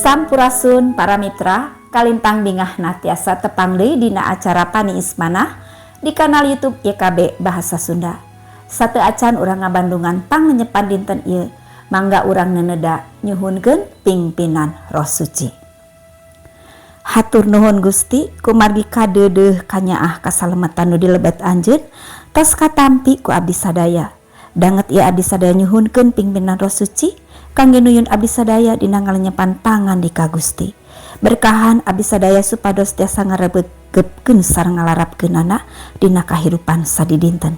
Sampurasun, para mitra. Kalintang bingahna tiasa tepang deui dina acara Paniis Manah di kanal YouTube YKB Bahasa Sunda. Sateuacan urang ngabandungan panglenyepan dinten ieu, mangga urang neneda nyuhunkeun pingpinan Roh Suci. Hatur nuhun, Gusti, kumargi kadeudeuh kanyaah kasalemetan nu dilebet anjeun tos katampi ku abdi sadaya. Danget ieu abdi sadaya nyuhunkeun pingpinan Roh Suci kangge nuyun abdi sadaya dina ngalenyepan pangandika Gusti. Berkahan abdi sadaya supados tiasa ngarebegepkeun sareng ngalarapkeunana dina kahirupan sadidinten.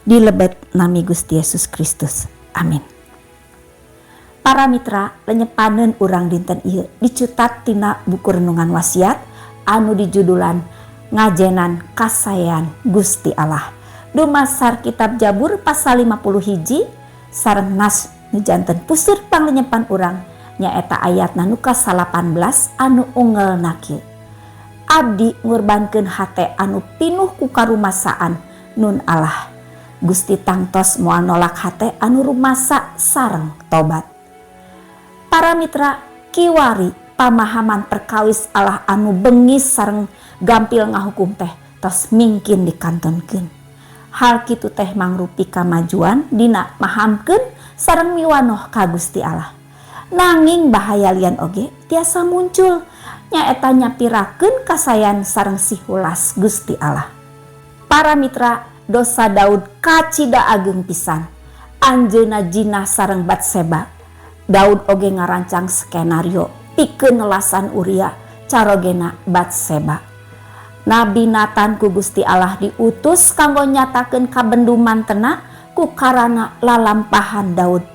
Dilebet nami Gusti Yesus Kristus. Amin. Para mitra, lenyepaneun urang dinten ieu dicutat tina buku renungan wasiat anu dijudulan Ngajenan Kasaean Gusti Allah. Dumasar kitab Jabur pasal 50 hiji sareng nas nu janten puseur panglenyepan urang nyaeta ayatna nu ka-18 anu unggelna kieu: "Abdi ngurbankeun hate anu pinuh ku karumasaan, nun Allah." Gusti tangtos moal nolak hate anu rumasa sareng tobat. Para mitra, kiwari pamahaman perkawis Allah anu bengis sareng gampil ngahukum teh tos mingkin dikantonkeun. Hal kitu teh mangrupi kamajuan dina mahamkeun sareng miwanoh ka Gusti Allah. Nanging bahaya lian oge tiasa muncul, nyaeta nyapirakeun kasayan sareng sihulas Gusti Allah. Para mitra, dosa Daud kacida ageng pisan. Anjeunna jinah sareng Batseba. Daud oge ngarancang skenario pikeun nelasan Uria, carogena Batseba. Nabi Nathan ku Gusti Allah diutus kanggo nyatakeun kabendu mantena ku karana lalampahan Daud.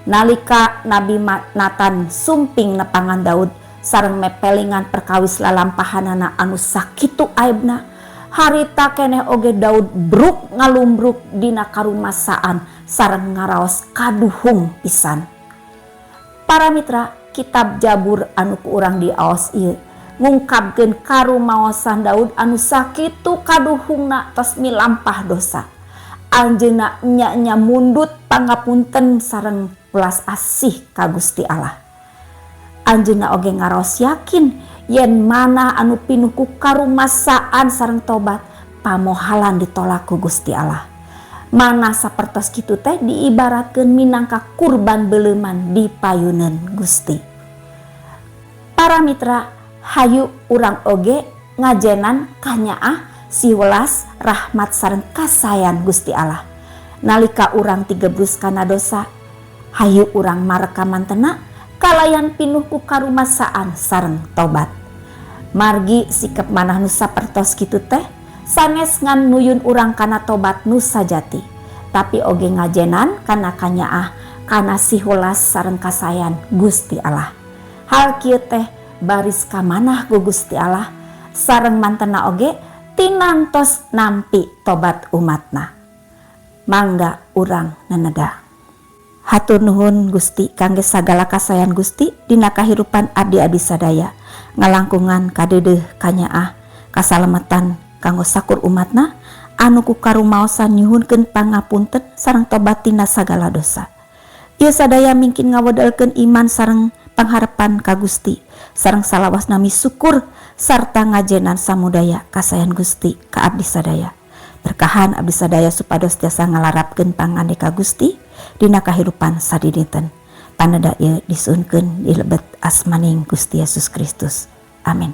Nalika Nabi Nathan sumping nepangan Daud sareng mepelingan perkawis lalampahanana anu sakitu aibna, harita keneh oge Daud bruk ngalumbruk dina karumasaan sareng ngaraos kaduhung pisan. Para mitra, kitab Jabur anu ku urang diaos ieu ngungkapkeun karumaosan Daud anu sakitu kaduhungna tos milampah dosa. Anjeunna nya-nya mundut pangapunten sareng welas asih ka Gusti Allah. Anjeunna oge ngaraos yakin yen manah anu pinuh ku karumasaan sareng tobat pamohalan ditolak ku Gusti Allah. Manah sapertos kitu teh diibaratkeun minangka kurban beleuman di payuneun Gusti. Para mitra, hayu urang oge ngajenan kanyaah siwelas rahmat sareng kasayan Gusti Allah. Nalika urang tigebrus kana dosa, hayu urang mareka mantena kalayan pinuh ku karumasaan sareng tobat. Margi sikap manah nu sapertos kitu teh sanes ngan nuyun urang kana tobat nu sajati, tapi oge ngajenan kana kanyaah kana sihulas sareng kasayan Gusti Allah. Hal kieu teh baris kamanah ku Gusti Allah sareng mantena oge tinantos nampi tobat umatna. Mangga urang neneda. Hatur nuhun, Gusti, kangge sagala kasayan Gusti dina kahirupan abdi-abdi sadaya, ngalangkungan kadeudeuh kanyaah kasalametan kanggo sakur umatna anu ku karumaosan nyuhunkeun pangapunten sareng tobat tina sagala dosa. Ieu sadaya mingkin ngawedalkeun iman sareng pangharepan ka Gusti sareng salawasna misukur sarta ngajenan samudaya kasayan Gusti ka abdi sadaya. Berkahan abdi sadaya supados tiasa ngalarapkeun pangandika Gusti dina kahirupan sadidinten. Paneda ieu disuhunkeun di lebet asmaning Gusti Yesus Kristus. Amin.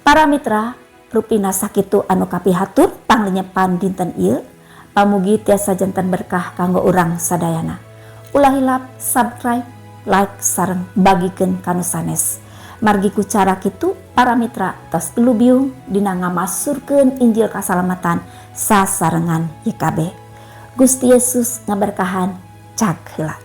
Para mitra, rupina sakitu anu kapihatur panglenyepan dinten ieu. Pamugi tiasa janten berkah kanggo urang sadayana. Ulah hilap subscribe, like, sareng bagikeun ka nu sanes. Margi ku cara kitu para mitra tos lubiung dina ngamasurkeun Injil kasalamatan sasarengan YKB. Gusti Yesus ngaberkahan. Cag heula.